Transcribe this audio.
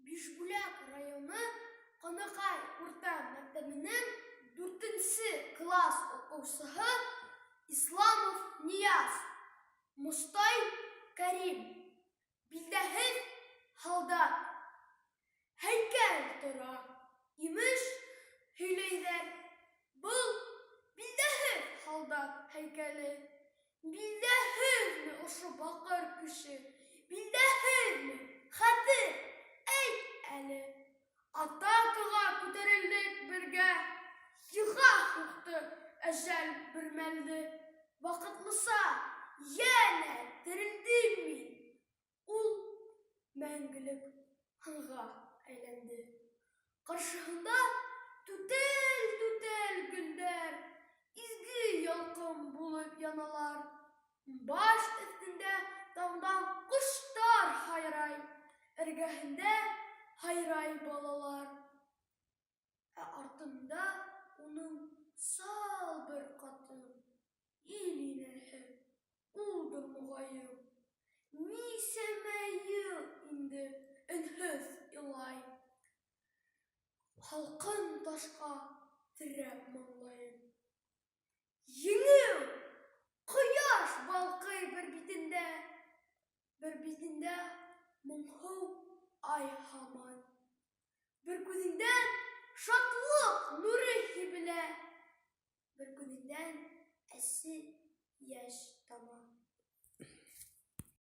Бишбүләк районы Ҡанакай урта мәктәбенең дүртенсе класс уҡыусыһы Исламов Нияз, Мостай Кәрим, Билдәһеҙ һалдат. Һәйкәл тора, имеш, һөйләйҙәр. Был билдәһеҙ һалдат һәйкәле. Билдәһеҙме ошо баҡыр кеше? Билдәһеҙме? Хәтер, әйт әле. Атакаға күтәрелдек бергә, Йыға һуҡты әжәл бер мәлде. Ваҡытлыса йәнә терелдем мин. Ул мәңгелек һынға әйләнде. Ҡаршыһында түтәл-түтәл гөлдәр изге ялҡын булып яналар. Баш өҫтөндә таңдан ҡоштар һайрай, эргәһендә һайрай балалар. Ә артында уның сал бер ҡатын, ил инәһе, улдыр моғайын. Нисәмә йыл инде өнһөҙ илай. Һалҡын ташҡа терәп маңлайын. Еңеү! Ҡояш балҡый бер битендә, Бер битендә моңһоу ай һаман. Бер күҙеңдән шатлыҡ нуры һибелә, Бер күҙеңдән әсе йәш тама.